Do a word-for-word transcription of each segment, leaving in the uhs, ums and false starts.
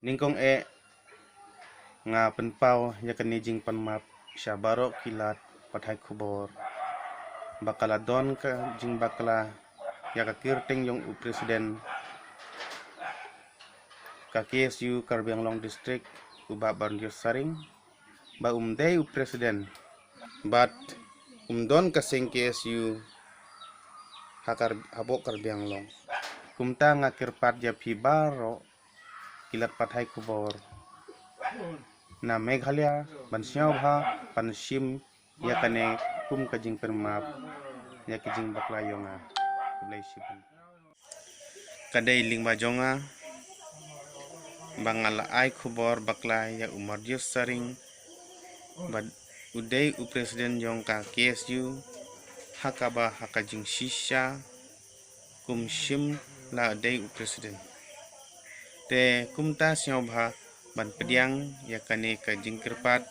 Nyngkong eh nga pynpaw ïa kane jingpanmap sha baroh ki lad pathai khubor ba ka la don ka jingbakla ïa ka kyrteng jong u president ka K S U Karbi Anglong District, u Bah Barnjus Saring, ba um dei u president bad um don ka seng K S U ha Kar-, hapoh Karbi Anglong. Kumta nga kyrpad ïa phi baroh ki lad pathai khubor na Meghalaya ban sngewbha ban shim ïa kane kum ka jingpynmap ïa ki jingbakla jong nga. Khublei shibun. Ka dei lyngba jong nga ba nga la ai khubor bakla ïa u Mardius Saring ba u dei u president jong ka K S U, ha kaba ha ka jingshisha kum shim la dei u president. Te kumta sngewbha ban pdiang ïa kane ka jingkyrpad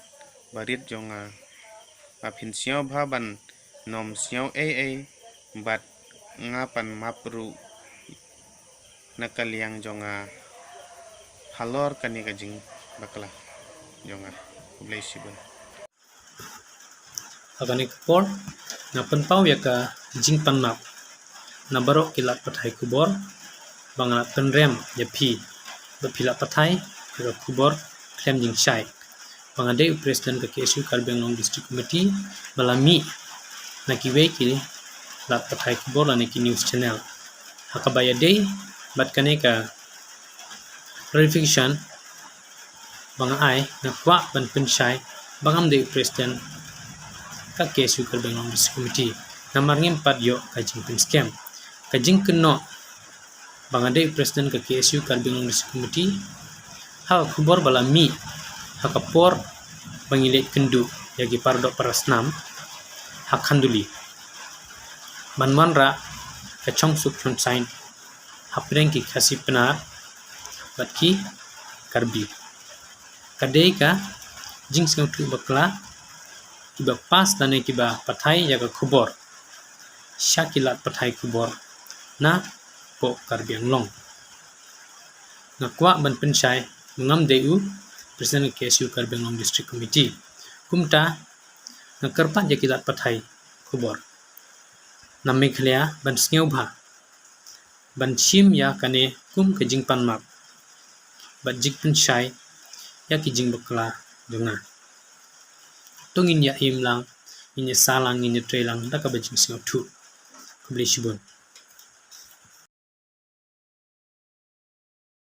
barit jong nga. Ba phin sngewbha ban nym sngew ei ei bad nga pan map ruh na ka liang jong nga halor kane ka jingbakla jong nga. Khublei shibun. Ha kane ka por nga pynpaw ïa ka jingpanmap na baroh ki lad pathai khubor ba nga la pynrem ïa phi ba phi la pathai ïa ka khubor khlem jingshai. Ba nga dei u president ka K S U Karbi Anglong District Committee ba la mih na kiwei ki lad pathai khubor lane ki news channel. Ha kaba ïadei bad kane ka clarification ba nga ai, nga kwah ban pynshai ba ngam dei u president ka K S U Karbi Anglong District Committee. Namar ngim pat ïoh ka jingpynskhem. Ka jingkynnoh ba nga dei u president ka K S U Karbi Anglong District Committee ha ka khubor ba la mih ha ka por ba ngi leit kynduh ïa ki paradoh parasnam ha Khanduli ban wanrah ka chong suk chong saiñ hapdeng ki Khasi Pnar bad ki Karbi. Ka dei ka jingsngewthuh bakla kiba pass lane kiba pathai ïa ka khubor sha ki lad pathai khubor na poh Karbi Anglong. Nga kwah ban pynshai ba ngam dei u president K S U Karbi Anglong District Committee. Kumta nga kyrpad ïa ki lad pathai khubor na Meghalaya ban sngewbha ban shim ïa kane kum ka jingpanmap bad jingpynshai ïa ki jingbakla jong nga. To ngin ïa im lang, ngin ïa sah lang, ngin ïa trei lang da kaba jingsngewthuh. Khublei shibun.